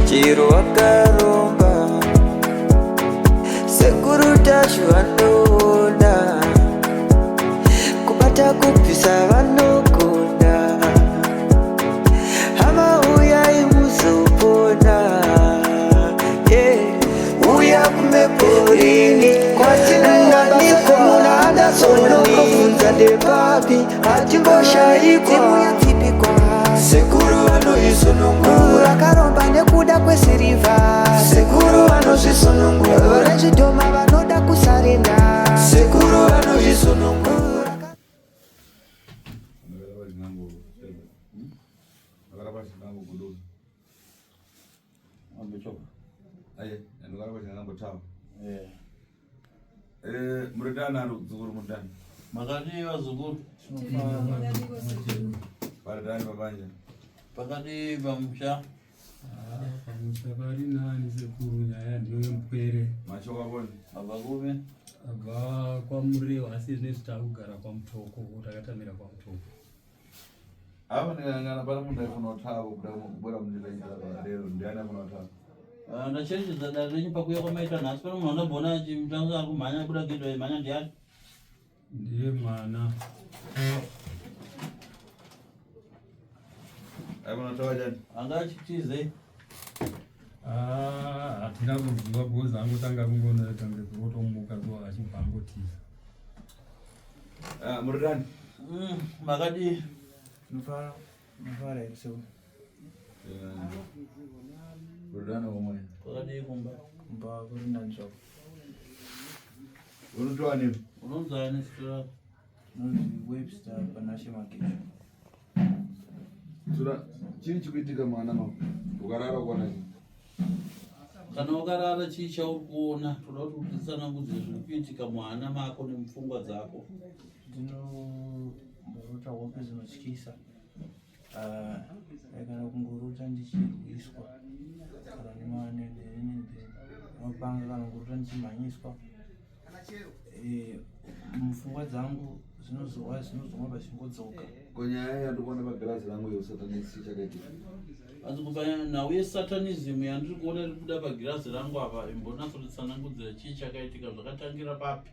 Chero wakaromba, Sekuru Tashu vanoona, kubata kubvisa vanogona. Hama uyai muzopona, yeah. Uya kumeporini kwatinowanikwa muna Anderson, ndepapi hatimboshaikwa. Sekuru vanoisunungura, Vakaromba nekuda kwesirivha. Sekuru vanozvisunungura, Vezvidhoma vanoda kusarenda. Sekuru vanozvisunungura. Muridana zukuru, muridani. Makadii vazukuru? Varidani babanja? Pakadii pamusha? Pamusha pari nani sekuru, nyaya ndiyo yemupwere. Mashoko akoni? Abva kupi? Abva kwaMurewa, asi zvinezvi takugara kwaMutoko, takatamira kwaMutoko. Ava ndikangana pana munhu aifuna kutavo kuda kubura mundiaero, ndiani afuna kutavo? Ah, ndacherechedza dare renyu pakuuya kwamaita nhasi, pane munhu andamboona achitanga ari kumhanya kuda gedhi, aimhanya ndiani? Ndiye mwana. Aifuna kutava chani? Anga achitizei? Ah, hatina kuziva because angotanga kungoona tange kurotomuka so achibva angotiza. Ah, muridani. Makadii? Mufara, mufara here sekuru? Muridani omwe. Kwakadii kumba? Kumba kuri nani zvako. Unotowa Unonzani zita rako? Unonzi Webster Panashe Magesho. Sura, chii chikuitika mwana mako? Ukarara ukuona chii? Kana wakarara, chii chauri kuona? Toda kuti utitsanangudze zviri kuitika muhana mako nemupfungwa dzako. Ndinomborota hope dzinotyisa. Ah, kana kungorota ndichirwiswa kana nemapanga, kana kungorota ndichimhanyiswa. Mupfungwa dzangu zvinozova zvinozomwa pachingodzoka. Ko nyaya yandikuona pagirazi rangu yeusatanisi, chakaitika? Asi kubva nhau yesatanism yandiri kuona iri kubuda pagirazi rangu apa, imbonatsoritsanangudzira chii chakaitika, zvakatangira papi,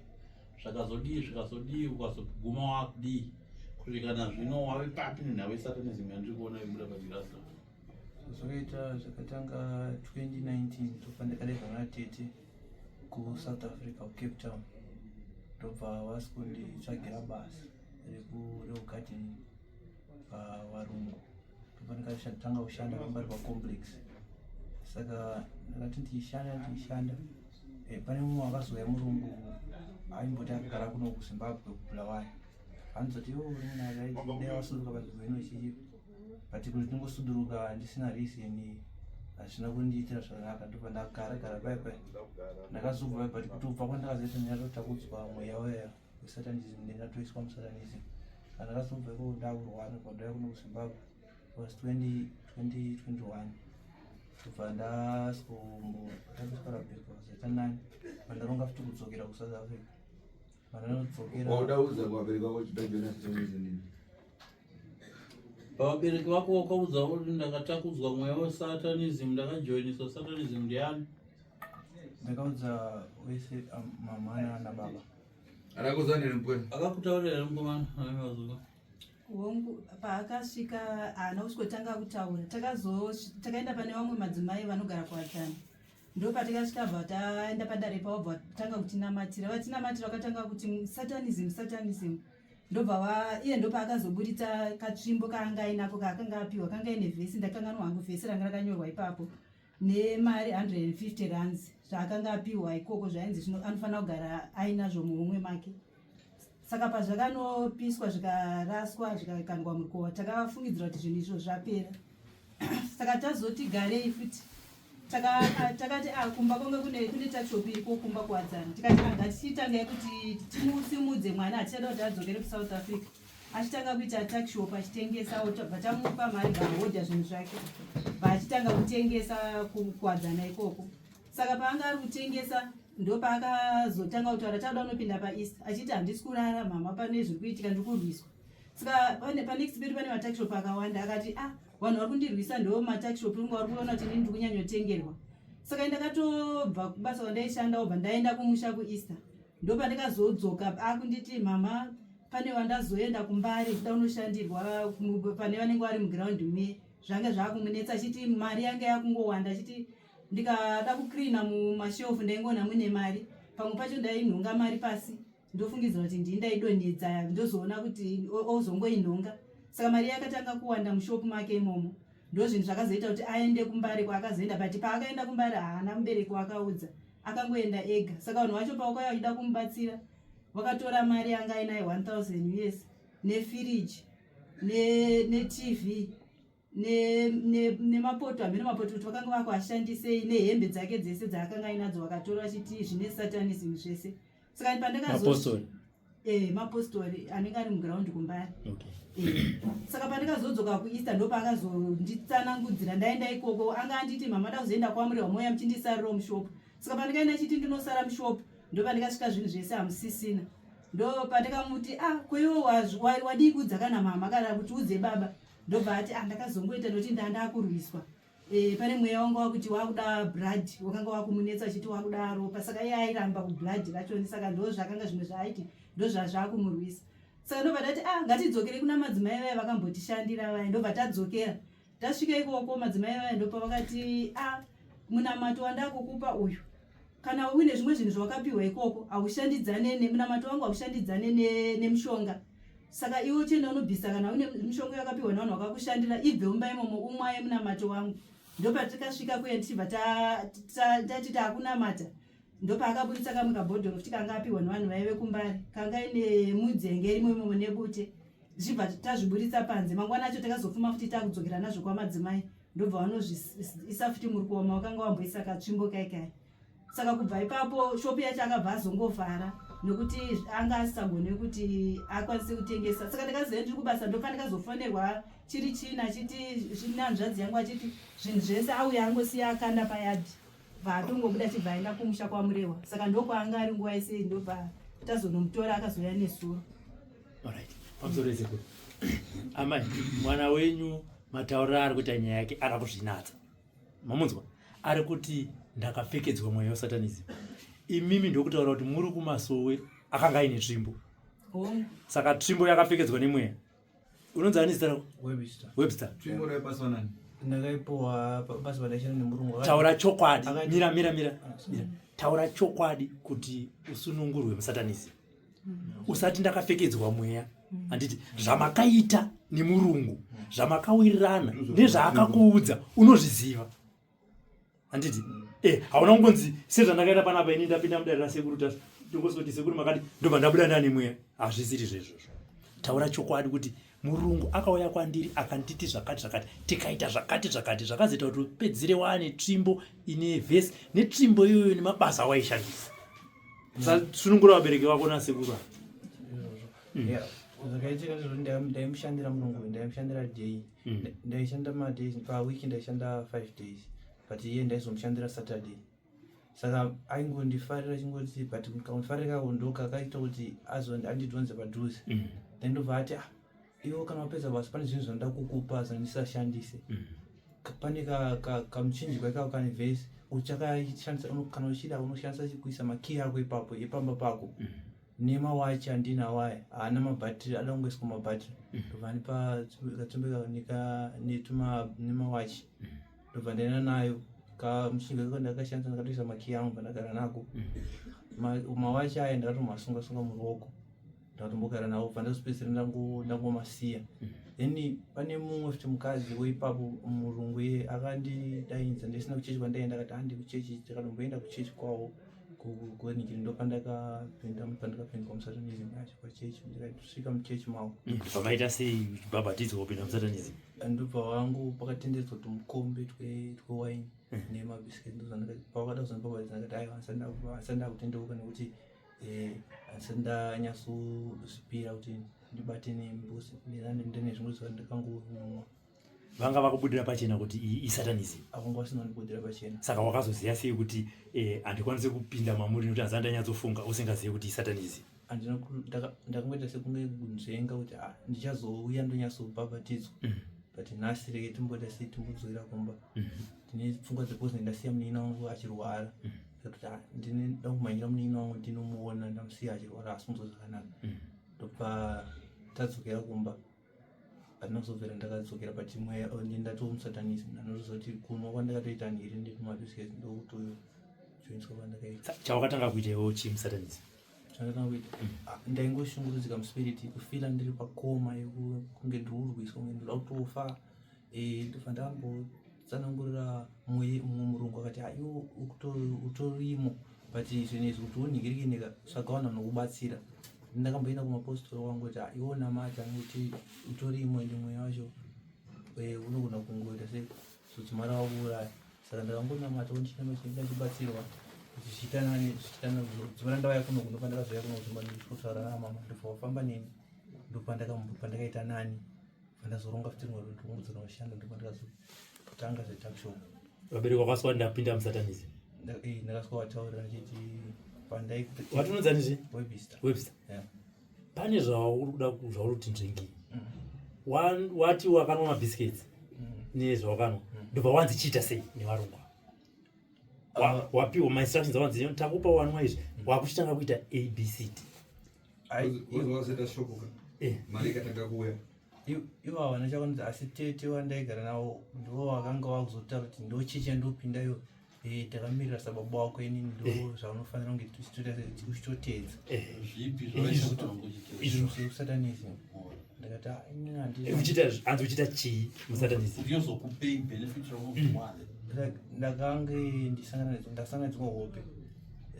zvakazodii, zvikazodii, ukazoguma wakudii, kusvika nazvino wave papi nenhau yesatanism yandiri kuona ibuda pagirazi rangu? Zvakaita zvakatanga 2019, ndobva ndakadaidzwa natete kuSouth Africa, kuCape Town, ndobva vasi kunditsvagira basa rekugardening pavarungu, ndobva ndikatanga kushanda pambari pacomplex. Saka ndakati ndichishanda ndichishanda, pane mumwe akazouya murungu aimboti akagara kuno kuZimbabwe, kuBulawayo. Anozoti iwo uri munhu akaidai wasuduruka panzvimbo ino chichi, but kuti ndingosuduruka ndisina reason hazvina kundiitira zvakanaka. Ndobva ndagara gara pai pai, ndakazobva, but kutobva kwandakazoita ndatotakudzwa mweya weya wesatanism, ndingatoiswa musatanism. Kana ndakazobva ikoko ndakurwara, ndobva ndauya kuno kuZimbabwe, was 2021, ndobva ndasombo rabhekwa kazoita nani, pandaronga futi kudzokera kuSouth Africa, pandanodzokera. Waudaudza kuvabereki vako chidajoina satanism nini? Pavabereki vako wakaudza kuti ndakatakudzwa mweya wesatanism, ndakajoiniswa satanism, ndiani? Ndakaudza wese, mama nababa. Akakuudza nini mpwere? Akakutaurira here mukomana ane mazuva? Hongu, paakasvika haana kusvikotanga kutaura. Takaenda pane vamwe madzimai vanogara kuAtana, ndo patakasvika, bva taenda padare pavo, bva tanga kutinamatira. Vatinamatira vakatanga kuti satanism, satanism, ndobva iye ndopaakazoburitsa katsvimbo kaanga ainako kaakanga apiwa, kanga ine vhesi, ndakanganwa hangu vhesi ranga rakanyorwa ipapo, nemari 150 rands zvaakanga apiwa ikoko, zvainzi zvino anofanira kugara ainazvo muhomwe make. Saka pazvakanopiswa, zvikaraswa, zvikakandwa murukova, takafungidzira kuti zvinhu izvo zvapera. Saka tazoti garei futi, takati ah, kumba kwanga kune tuckshop iriko kumba kuWadzana. Tikati ah, ngatichitangai kuti timusimudze mwana, hatichada kuti adzokere kuSouth Africa, achitanga kuita tuckshop achitengesa. Bva tamupa mari, bvahodha zvinhu zvake, bva achitanga kutengesa kuWadzana ikoko. Saka paanga ari kutengesa ndopaakazotanga kutaura, tauda unopinda paEaster, achiti handisi kurara mama, pane zviri kuitika, ndiri kurwiswa. Saka panext pedu pane matakishop akawanda. Akati ah, vanhu vari kundirwisa ndo matakishop unga vari kuona kuti inini ndiri kunyanyotengerwa. Saka ndakatobva kubasa kwandaishanda obva ndaenda kumusha kuEaster. Ndopandakazodzoka akunditi mama pane wandazoenda kumbare kuda unoshandirwa pane vanenge vari muground me zvanga zvakumunetsa achiti mari yanga yakungowanda achiti ndikada kucleana mumashelf ndaingoona mune mari pamwe pacho ndainhonga mari pasi ndofungidzira kuti ndii ndaidonhedza ndozoona kuti ozongoinhonga saka mari yakatanga kuwanda mushop make imomo ndozvinhu zvakazoita kuti aende kumbare kwaakazoenda but paakaenda kumbare haana mubereki wakaudza akangoenda ega saka vanhu vacho pavakauya vachida kumubatsira vakatora mari yanga ainayo 1000 us nefiriji netv nemapoto hameno mapoto kuti vakanga vakuashandisei nehembe dzake dzese dzaakanga ainadzo vakatora vachiti zvine satanism zvese saka pandakazo eh, mapostori anenge ari muground kumbari okay. Eh, saka pandakazodzoka kueaster ndopaakazonditsanangudzira ndaenda ikoko anga anditi mama da kuzoenda kwamurewa moya muchindisarirawo mushop saka pandikaenda chiti ndinosara mushop ndopandikasvika zvinhu zvese hamusisina ndopandikamuti ah koiwo wadii kuudza kana mama kana kuti udze baba ndobva ati ah ndakazongoita nokuti ndandakurwiswa e, pane mweya wanga wakuti wakuda blood wakanga wakumunetsa achiti wakuda ropa saka iye airamba kublood rachoni saka ndo zvakanga zvimwe zvaaiti ndozvazvakumurwisa saka ndobva tati ah ngatidzokere kuna madzimai vaya vakambotishandira vaya ndobva tadzokera tasvika ikoko madzimai vaya ndopa vakati ah munamato wandakukupa uyu kana uine zvimwe zvinhu zvawakapiwa ikoko haushandidzane nemunamato wangu haushandidzane nemushonga ne saka iwe uchienda unobvisa kana une mishonga yakapiwa nevanhu vakakushandira ibve mumba imomo umwaye munamato wangu ndopatikasvika kuye tichibva tati takunamata ndopaakaburitsa kamwe kabhodhoro futi kanga apiwa nevanhu vaive kumbari kanga ine mudzenge irimo imomo nebute zvichibva tazviburitsa panze mangwana acho takazofuma futi takudzokera nazvo kwamadzimai ndobva vanozviisa futi murukoma wakanga wamboisa katsvimbo kaikai saka kubva ipapo shopu yacho akabva azongovhara nokuti anga asisagone kuti akwanise kutengesa saka ndakazoya ndiri kubasa ndopa ndikazofonerwa chiri china achiti zvinanzvadzi yangu achiti zvinhu zvese auya angosiya akanda payadhi bva atongobuda achibva aenda kumusha kwamurewa saka ndokwaanga ari nguva yese ndobva tazonomutora akazouya nezuro Alright. Pamusoro yesekuru. Amai, mwana wenyu matauriro ari kuita nyaya yake ari kuzvinatsa. Mamunzwa? Ari kuti ndakapfekedzwa mweya wesatanism. Imimi ndokutaura kuti muri kumasowe akanga aine tsvimbo. Saka tsvimbo yakapfekedzwa nemweya. Unonzi ani zita rako? Webster. Webster. Tsvimbo raipaswa nani? Ndakaipuwa basa pandaishanda nemurungu. Taura chokwadi. Mira mira mira. Mira. Taura chokwadi kuti usunungurwe musatanism. Usati ndakapfekedzwa mweya. Handiti zvamakaita nemurungu, zvamakawirirana nezvaakakuudza unozviziva. Handiti eh hauna kungonzi sezvandakaita panapa ini ndapinda mudare rasekuru tasvu ndongosoti sekuru makati ndobva ndabuda ndane mweya. Hazvisiri zvezvozvo. Taura chokwadi kuti murungu akauya kwandiri akanditi zvakati zvakati tikaita zvakati zvakati zvakazoita kuti upedzire waane tsvimbo ine vhesi netsvimbo iyoyo nemabasa awaishandisa. Sunungura vabereki vako nasekuru ava. Yeah. Zvakaitika ndizvo ndaimushandira murungu uyu ndaimushandira day. Ndaishanda madays paweek ndaishanda 5 days but iye ndaizomushandira Saturday. Saka aingondifarira achingoti but kakundifarira kako ndokakaita kuti andidhonze padhuze. Then ndobva ati ah iwe kana wapedza basa pane zvinhu zvanoda kukupa zvandisashandise. Pane kamuchinjikwa ikako kane vhesi uchakashandisa kana uchida unoshandisa kuisa makiyi ako ipapo epamba pako. Nemawachi andinawo aya haana mabhatiri ada kungoiswa mabhatiri. Ndobva andipa katsombe nemawachi. Ndobva ndaenda nayo kamuchinjikwa ikako ndakashandisa ndakatoisa makiyi angu pandagara nako. Mawachi aya ndakatomasunga sunga muruoko. Ndakatombogara nawo bva ndazopedzisira ndangomasiya. Then pane mumwe futi mukadzi weipapo murungu iye akandidainza ndisina kuchechi kwandaenda akati handi kuchechi takatomboenda kuchechi kwavo kunikiri ndopandakapinda pandakapindwa musatanism yacho pachechi ndikasvika muchechi mavo. Pamaita sei uchibhabhatidzwa kupinda musatanism? Ndobva wangu pakatendedzwa tumukombe twewaini nemabhisiketi ndozvandakapavakada kuzondibhabhatidza ndakati aiwa handisati ndakutendeuka nekuti handisati ndanyatsozvipira kuti ndibate nembuzi ndine zvimwe zvandakangonyumwa. Vanga vakubudira pachena kuti iyi isatanism? Avanga vasina kundibudira pachena. Saka wakazoziva sei kuti handikwanisi kupinda mamuri nekuti handisati ndanyatsofunga usingazivi kuti isatanism? Handina ndakangoita sekunge kunzvenga kuti ah, ndichazouya ndonyatsobhabhatidzwa, but nhasi rege timboita sei, timbodzokera kumba. Ndine pfungwa dzekuzi ndasiya munin'ina wangu achirwara. Ndikatoti ah, ndine da kumhanyira munin'ina wangu ndinomuona, ndamusiya achirwara asi kunzwa zvakanaka. Ndobva tadzokera kumba. Handina kuzobvira ndakadzokera, but mweya ndatoo musatanism. Ndanotoziva kuti kunwa kwandakatoita nhiri nditumabiscuits ndokutojoiniswa kwandakaita. Chawakatanga kuita iwewo chii musatanism? Chandakatanga kuita, ah, ndaingoshungurudzika muspirit, kufeela ndiri pacoma yekunge ndiri kurwiswa, kunge ndinoda kutofa. Ndobva ndambotsanangurira mumwe murungu akati, "Ah, iwe utorimo, but zvinhu izvi kuti unhingirikinika, tsvaga vanhu vanokubatsira." Ndakamboenda kumapostori wangu kuti, "Ah, iwe unamata nekuti utorimo, ende mweya wacho unogona kungoita sei, zodzimara wakuuraya." Saka ndakangonamata ndichinamata, ndichibatsirwa, zvichiita nani, zvichiita nani. Dzimara ndauya kuno kuno, pandakazouya kuno kuzomba ndikutaura namama, ndobva wafamba neni, ndopandakaita nani, pandazoronga futi rimwe rwendo rwekudzoka kushanda, ndopandakazotanga zvetuckshop. Vabereki vakaswa ndapinda musatanism? Ndakasvika vataurira ndichiti pandai. Watinonzanizve? Webster. Webster. Yeah. Pane zvauri kuda zvauri kuti nzvengi. Wati wakanwa mabiscuits nezvawakanwa, ndobva wanzi chiita sei nevarungu? Wapiwa mainstructions, awanzi takupa wanwa izvi, wakuchitanga kuita abcd. Wazoita shoko ka mari ikatanga kuuya. Ivo havana chakanzi, asi tete wandaigara navo ndo vakanga vakuzotaura kuti ndo chechi yandopinda iyo. Takamirira sababa wako, inini ndo zvaunofanira kunge uchitoteedza. Zvipi zvavaitofanira kuchitedza? Izvo zvekusatanism. Ndakati, "Ah, inini handi." Uchiita, hanzi uchiita chii musatanism? Kuti yozokupei benefit raunozowana? Ndakange ndisangana ndasangana nedzimwe hope.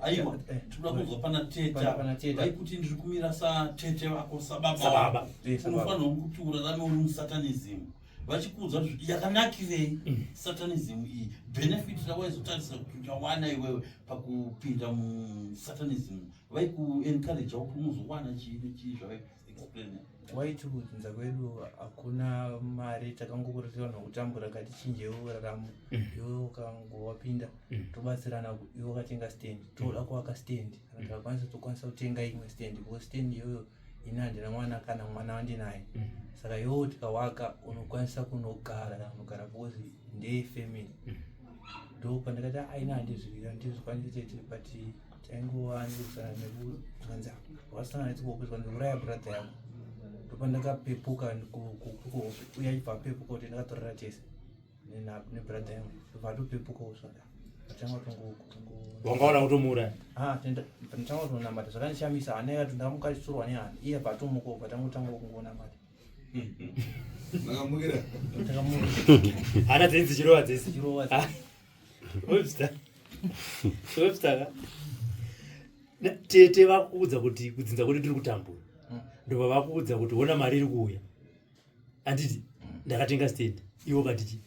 Aiwa, tinoda kunzwa pana teta. Pana teta. Vaikuti ndiri kumira satete vako, sababa Sababa. vako. Sababa. Unofanirwa kuti urarame uri musatanism. Vachikuudza kuti yakanakirei satanism iyi, benefit rawaizotarisa kuti uchawana iwewe pakupinda musatanism, vaikuencourage kuti unozowana chii nechii, zvavaikuexplaina? Waiti kudzinza kwedu hakuna mari, takangokurudzirwa nokutambura, ngatichinjewo raramo. Iwe ukangowapinda, tobatsirana. Iwe ukatenga stand, toda kuvaka stand, kana tikakwanisa tokwanisa kutenga imwe stand, because stand iyoyo ini handina mwana, kana mwana wandinaye. Saka iwewo tikawaka unokwanisa kunogara, kana kunogara, because ndeyefamily. Ndo pandakati aina handizvikwanisi tete, but taingova nekusana nekukanzi wakasangana nedzikuhope, zvikanzi uraya brother yako. Ndopandakapepuka kuhope, uye achibva apepuka kuti ndakatorera tese nebrother yangu, ndobva atopepuka usvaka atanga kutongo Wanga wada kutomuuraya? Nditanga kutonamata, zvakandishamisa, hana yakati ndamuka ichitorwa nehana, iye abva atomuka, ubva tangotanga kungonamata. Makamukira. Takamuka. Hana dzenyu dzichirova dzese? Dzichirova. Ah, Webster, Webster ka. Tete vakuudza kuti kudzinza kwedu tiri kutambura, ndobva vakuudza kuti ona mari iri kuuya, handiti ndakatenga stand, iwe ukatiti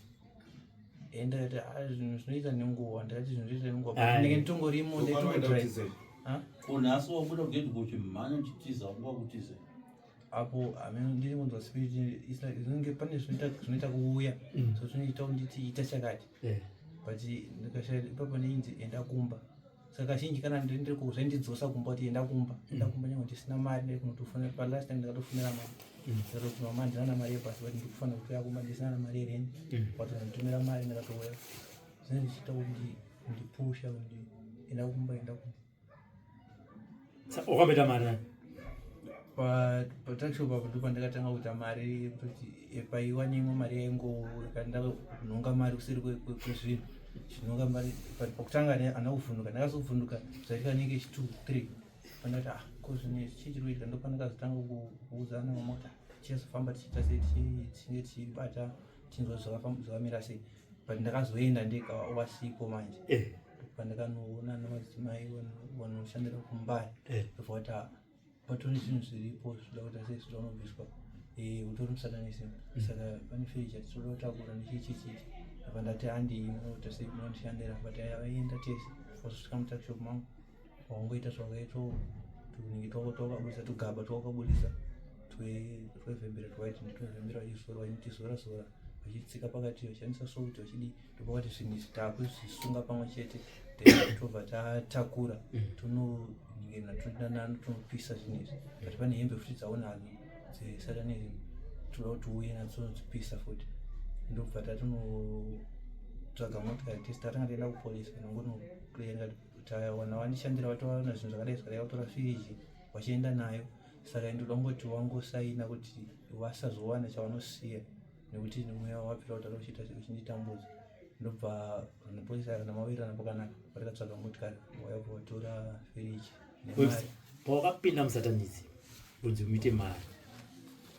Ndakati, "Ah, zvinhu zvinoita nenguva." Ndakati zvinhu zvinoita nenguva. Aye. Ndinenge nditongorimo. Ndopanoenda Ndaitongodrive. kuti sei? Kunhasi wabuda kugedhi kuchimhanya uchitiza, wanga wakutiza? Apo hameno, ndiri kunzwa spirit, it's like zvinenge pane zvinoita kuuya, so zvinoita kunditi ita chakati, but ndikashaya ipapo neinzi enda kumba. Saka kazhinji kana ndiri ndiri zvaindidzosa kumba kuti enda kumba, enda kumba, nyange ndisina mari ndiri kunotofonera. Palast time ndakatofonera mama, ndakatoti, "Mama, handina na mari yebhasi, but ndiri kufanira kutoya kumba, ndisina na mari yerendi." Watozonditumira mari, ndakatouya. Zvinenge zvichiita kundipusha kundi enda kumba, enda kumba. Wakamboita mari nani? Patuckshop apo ndipo pandakatanga kuita mari, yekutoti paiwa neimwe mari yaingo ndakunhonga mari kuseri kwezvinhu, chinhonga mari. But pakutanga handina kuvhunduka, ndakazovhunduka zvaitika nenge chi 2 3, pandakati, "Ah, ko zvinhu izvi chii chiri kuitika?" Ndo pandakazotanga kuudzana mama kuti, "Ah, tichazofamba tichiita sei, tichinge tichibata tichinzwa zvakamira sei." But ndakazoenda ndega wasipo manje. Pandakanoona namadzimai vanoshandira kumbari, ndobva kuti, "Ah, patori zvinhu zviripo zvinoda kuita sei, zvinoda kunobviswa. Utori musatanism, saka pane firiji yatinoda kutakura nechichichichi." Apa ndati handii munoita sei, munondishandira, but aienda tese, wazosvika mutuckshop mangu, wangoita zvakaitwa, tunenge twakabudisa tugaba twakabudisa twevhembera twaiti nditwevhembera, vachizora, vachitizora zora, vachitsika pakati, vachishandisa salt, vachidii. Ndopakati zvinhu izvi takuzvisunga pamwe chete, then tobva tatakura. Tonopisa zvinhu izvi, but pane hembe futi dzaunadzo dzesatanism, toda kuti uuye nadzo tonodzipisa futi. Ndobva tatonotsvaga motikari tese, tatanga taenda kupolisi kana ngonokuenda, tawana vandishandira vatowana zvinhu zvakadai zvakadai, vatora firiji vachienda nayo. Saka ndoda kungoti wangosaina kuti vasazowana chavanosiya, nekuti mweya wapira kuti uchiita uchinditambudza. Ndobva mapolisa kana mawirirana pakanaka, varikatsvaga motikari, vauya kuvatora firiji nemari. Pawakapinda musatanism kunzi muite mari,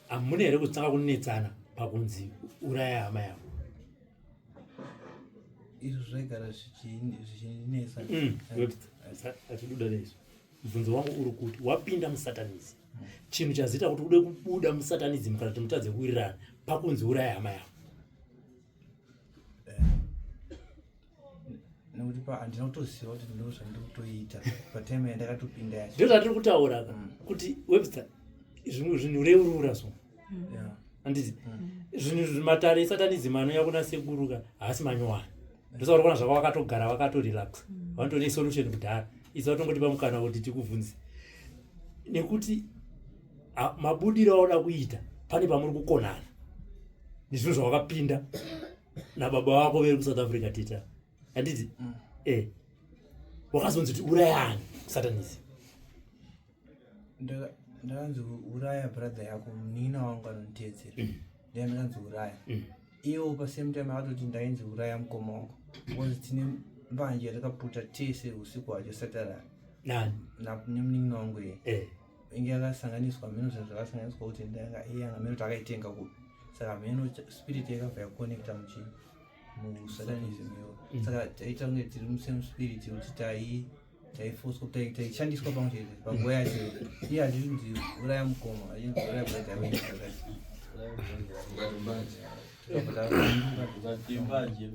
hamuna here kutanga kunetsana pakunzi uraya hama yako? Izvo zvaigara zvichinetsa. Atiduda neizvo. Mubvunzo wangu uri kuti wapinda musatanism, chinhu chazoita kuti ude kubuda musatanism kana kuti mutadze kuwirirana pakunzi uraya hama yako? Nekuti pa handina kutoziva kuti ndo zvandiri kutoita patime yandakatopinda yacho. Ndizvo zvatiri kutaura ka, kuti Webster, zvimwe zvinhu reurura so. Handiti zvinhu matare esatanism anouya kuna sekuru ka haasi manyowani. Ndosaka uri kuona zvaka vakatogara vakatorelax, vanotone solution kudhara. Isu vatongotipa mukana kuti tikubvunze, nekuti mabudiro auda kuita pane pamuri kukonana nezvinhu zvawakapinda nababa vako veri kuSouth Africa tita, handiti? Wakazonzi kuti urayani kusatanism? Ndakanzi uraya brother yako, munin'ina wangu anonditeedzera. Ndiye ndakanzi uraya. Iwo pasame time akatoti ndainzi uraya mukoma wangu, because tine mbanje yatakaputa tese usiku hwacho satarara. Nani? Nemunin'ina wangu iye. Inge yakasanganiswa mheno, zvinhu zvakasanganiswa kuti ndanga iye anga mheno kuti akaitenga kupi. Saka mheno spirit yakabva yakonekta muchi musatanism iyo. Saka taita kunge tiri musame spirit, yekuti taifoswa, taishandiswa pamwe chete panguva yacho. Iye achinzi uraya mukoma, achinzi uraya brother yako. Ukati mbanje. Ukatimbaje.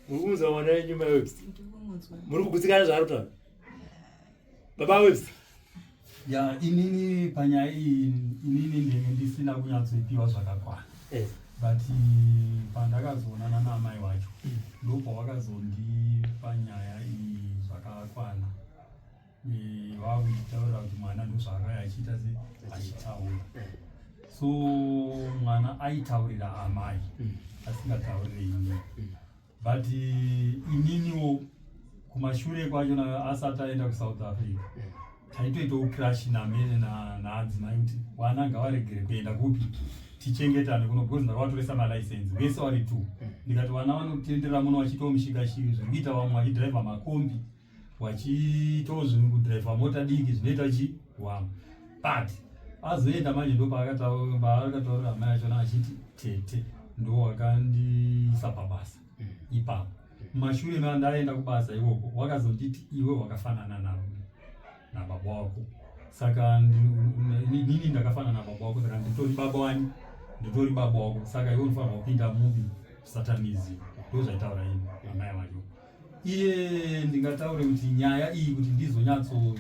Muri kumunzwa mwana wenyu, mai Webster? Ndikumunzwa. Muri kugutsikana zvaari kutaura baba Webster? Ya, inini panyaya iyi, inini ndenge ndisina kunyatsoipiwa zvakakwana. But pandakazoonana naamai wacho, ndopawakazondipa nyaya iyi zvakakwana. Vakunditaurira kuti mwana ndozvaakaya achiita se achitaura. So mwana aitaurira amai, asingataurire inini. But ininiwo kumashure kwacho asati aenda kuSouth Africa, taitoitawo crash namene naadzimai kuti vana ngavaregere kuenda kupi, tichengetane kuno, because ndakavatoresa malicense vese vari two. Ndikati vana vanotenderera muno vachiitawo mushikashiki zviri kuita vamwe, vachidhiraivha makombi, vachiitawo zvinhu, kudhiraivha mota diki zvinoita chi wamwe. But azoenda manje, ndo paakataurira amai achona achiti tete ndo wakandiisa pabasa ipapo. Mumashure mandaenda kubasa ikoko, wakazonditi iwe wakafanana nababa wako, saka inini ndakafanana nababa wako, saka nditori baba wani, nditori baba wako, saka iwe unofanirwa kupinda mubi satanism. Ndo zvaitaura ini amai vacho. Iye ndingataure kuti nyaya iyi kuti ndizonyatso,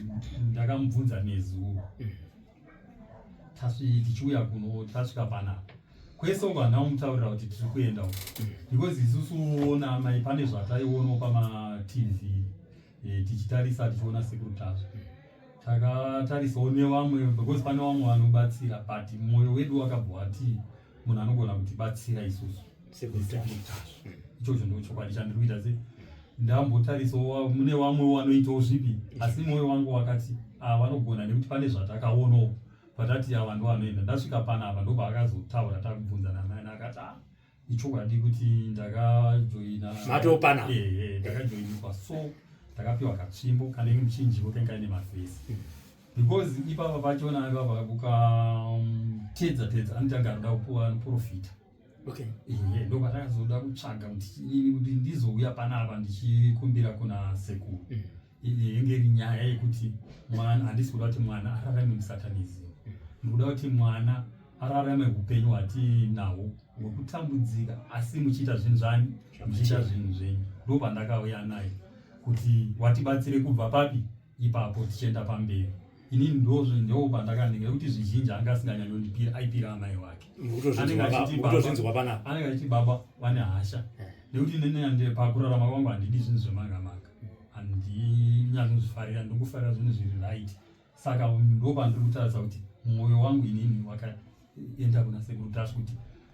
ndakamubvunza nezuro tichiuya kuno. Tasvika panapa kwese uko handina kumutaurira kuti tiri kuenda uko, because isusu naamai pane zvataionawo pamaTV, tichitarisa, tichiona sekuru Tasvu. Takatarisawo nevamwe, because pane vamwe vanobatsira, but mwoyo wedu wakabva wati munhu anogona kutibatsira isusu Sekuru Sekuru Tasvu. Ichocho ndo chokwadi chandiri kuita. Se ndambotarisawo mune vamwe vanoitawo zvipi, asi mwoyo wangu wakati ava vanogona, nekuti pane zvatakaonawo patati ava ndo vanoenda. Ndasvika panapa, ndopaakazotaura, takubvunza namai, akati, "Ah, ichokwadi kuti ndakajoina." Matopanapa. Ndakajoiniswa, so ndakapiwa katsvimbo kanenge muchinjiko kenga ine mavhesi, because ipapa pachona ipapa ukamutedza tedza anotanga anoda kupuwa anoprofita. Ehe, ndo patakazoda kutsvaga kuti inini kuti ndizouya panapa ndichikumbira kuna sekuru. Yenge iri nyaya yekuti mwana, handisi kuda kuti mwana ararame musatanism. Ndikuda kuti mwana ararame upenyu hwatinahwo hwekutambudzika, asi muchiita zvinhu zvani, muchiita zvinhu zvenyu. Ndo pandakauya naye kuti watibatsire kubva papi ipapo tichienda pamberi. Inini ndo pandakaninga nekuti zvizhinji anga asinganyanyondipira, aipira amai wake. Anenge achiti Kutozvinzwa panapa. Anenge achiti baba vane hasha, nekuti nene pakurarama kwangu handidi zvinhu zvemanga manga. Handinyanyozvifarira, ndingofarira zvinhu zviri right. Saka ndopandiri kutaridza kuti mwoyo wangu inini wakaenda kuna Sekuru Tasvu, kuti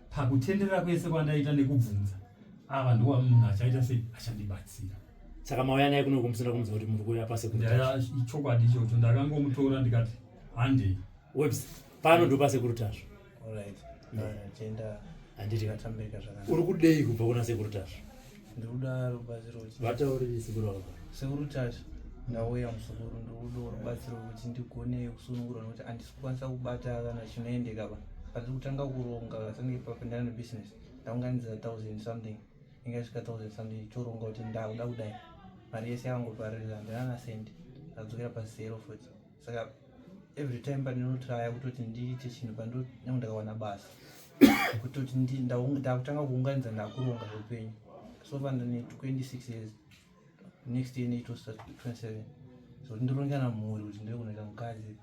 pakutenderera kwese kwandaita nekubvunza ava, ndowa munhu achaita sei, achandibatsira. Saka mauya naye kuno kumusina kumudza kuti muri kuuya paSekuru Tasvu? Ichokwadi ichocho, ndakangomutora ndikati handei. Webs pano ndo paSekuru Tasvu. Alright. Tenda. Handiti Katambirika zvakanaka. Uri kudei kubva kuna Sekuru Tasvu? Ndikuda rubatsiro kuti Vatauriri sekuru vako. Sekuru Tasvu, ndauya muzukuru, ndikuda rubatsiro kuti ndigone kusunungurwa nekuti handisi kukwanisa kubata kana chinoendeka pa pandiri kutanga kuronga kasange papindana nebusiness, ndaunganidza thousand something, ingasvika thousand something, toronga kuti ndakuda kudai, mari yese yakangopararira, handina na sendi, ndadzokera pazero futi. Saka every time pandinotraya kutoti ndiite chinhu, panyange ndakawana basa, kutoti ndakutanga kuunganidza, ndakuronga zveupenyu. So far ndine 26 years, next year neitosvika 27, so kuti ndironge kana mhuri, kuti ndive kunoita mukadzi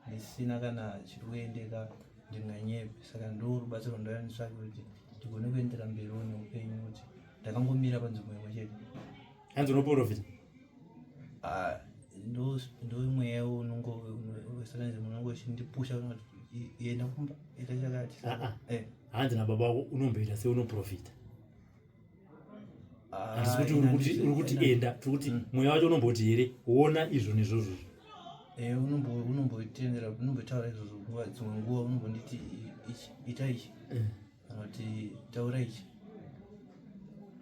ndisina kana chiri kuendeka, ndinganyepe. Saka ndo rubatsiro rwandauya nditsvake kuti ndigone kuendera mberiwo neupenyu, kuti ndakangomira panzvimbo imwe chete. Hanzi unoprofita? Ah, ndo mweya unongo wesatanism unongo uchindipusha kuti enda kumba, ita chakati. Ah, ah. Eh. Hanzi nababa wako unomboita seunoprofita. Ah, Handisi kuti uri kuti uri kuti enda, tiri kuti mweya wacho unomboti here, ona izvo nezvozvo. Eh, unomboitendera, unombotaura izvozvo nguva dzimwe nguva, unombonditi ichi, ita ichi, kana kuti taura ichi.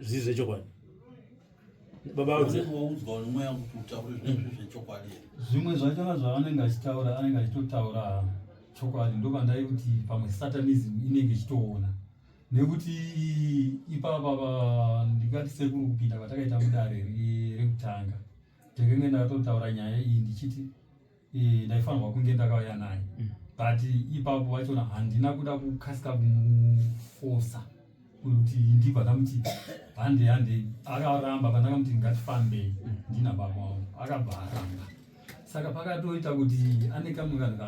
Zviri zvechokwadi baba wako? Unenge waudzwa nemweya kuti utaure zvinenge zviri zvechokwadi here? Zvimwe zvachona zvaanenge achitaura, anenge achitotaura chokwadi. Ndopandai kuti pamwe satanism inenge ichitoona, nekuti ipapa ndingati sekuru, kupinda kwatakaita mudare rekutanga, ndakenge ndakatotaura nyaya iyi ndichiti ndaifanirwa kunge ndakauya naye, but ipapo vachona handina kuda kukasika kumufosa kuti ndibva ndamuti hande hande. Akaramba. Pandakamuti ngatifambei ndina baba wangu, akabva aramba. Saka pakatoita kuti ane kamwe kanhu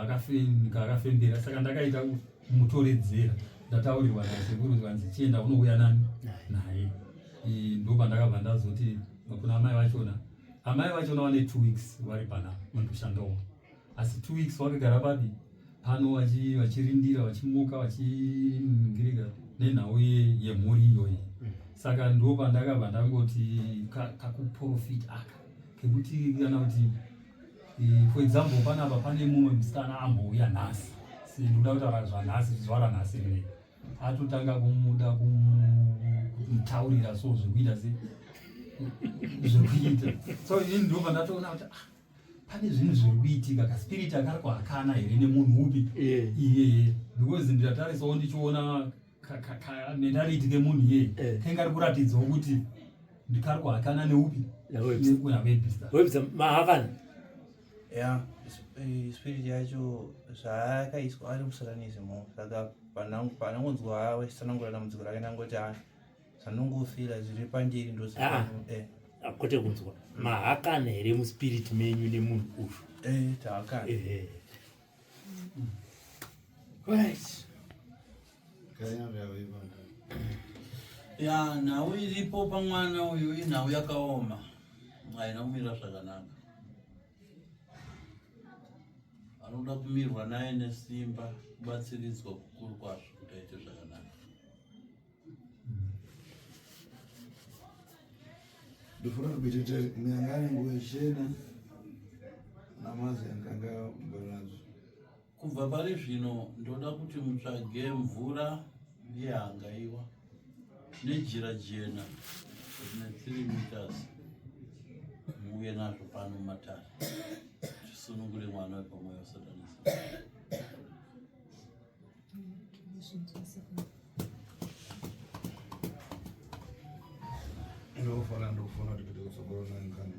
kaakafembera. Saka ndakaita kumutoredzera, ndataurirwa nasekuru kanzi chienda unouya nani naye. Ndopandakabva ndazoti kuna amai vachona, amai vachona vane 2 weeks vari panapa, vandoshandawo, asi 2 weeks vakagara papi pano vachirindira, vachimuka, vachingirika nenhau yemhuri iyoyi. Saka ndo pandakabva ndangoti kakuprofit aka kekuti kana kuti for example panapa pane mumwe musikana ambouya nhasi, ndikuda kutaura zvanhasi, zuva ranhasi rinei, atotanga kumuda kumutaurira so zvekuita se zvekuita. So inini ndo pandatoona kuti ah, pane zvinhu zviri kuitika, kaspiriti akari kuhakana here nemunhu upi iyeye, because ndatarisawo ndichiona mentality kemunhu iyeye kenge ari kuratidzawo kuti ndikari kuhakana neupi. NaWebster. NaWebster. Webster, mahakana? Ya, spirit yacho zvaakaiswa ari musatanism. Saka panangonzwa vachitsanangura dambudziko rake, ndangoti a zvanongofira zviri pandiri. Ah, ah. Kwete kunzwa, mahakana here muspirit menyu nemunhu uyu? Eh, tahakana. Ehe. Right. Ya, nhau iripo pamwana uyu inhau yakaoma, haina kumira zvakanaka. Anoda kumirwa naye nesimba, kubatsiridzwa kukuru kwazvo kuti aite zvakanaka. Ndofuna kubiteteri muyangane nguo chena namazi anganga mbaradzo. Kubva pari zvino ndoda kuti mutsvage mvura yehangaiwa nejira jena rine 3 meters, muuye nazvo pano mumatare, tisunungure mwana wepamweya wesatanism. Ndofana ndofuna kuti kuite kutsogolo nankani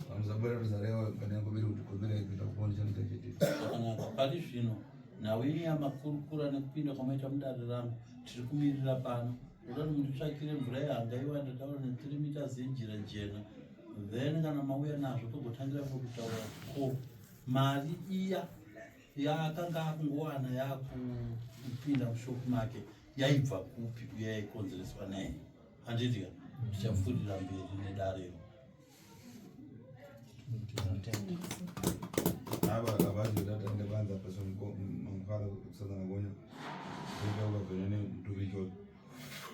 pamuzabwera tuzarewa kani yangobiri kuti gomera kuita kupona chanu chachitika. Zvakanaka. Pari zvino nhau iyi yamakurukura nekupinda kwamaita mudare rangu, tiri kumirira pano. Ndoda kuti munditsvakire mvura yehangaiwa ndataura ne3 meters yejira jena, then kana mauya nazvo togotangira kutaura ko mari iya yaakanga akungowana yakupinda mushopu make yaibva kupi uye yaikonzereswa nei. Handiti ka? Tichapfuurira mberi nedarero. Aba abazi kuti atande panze apa mankhwala kusazana konya ukabvenene mtuvichoti.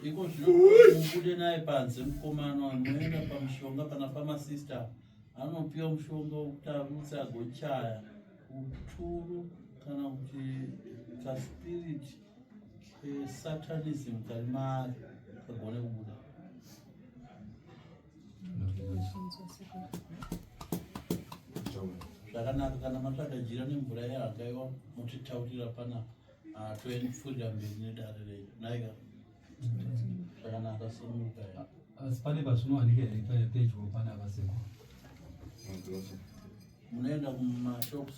Iko zvino mubude naye panze mukomana munoenda pamushonga kana pamasista anopiwa mushonga wekuti arutse agochaya uturu kana kuti kaspirit kesatanism kari maari kagone kubuda. Zvakanaka kana matsvaga jira nemvura yehangaiwa motitaurira panapa. Ah, toendipfuurira mberi nedare renyu naika zvakanaka simuka. Asi pane pazvinowanika here pedyo panapa sekuru? Munoenda kumashops.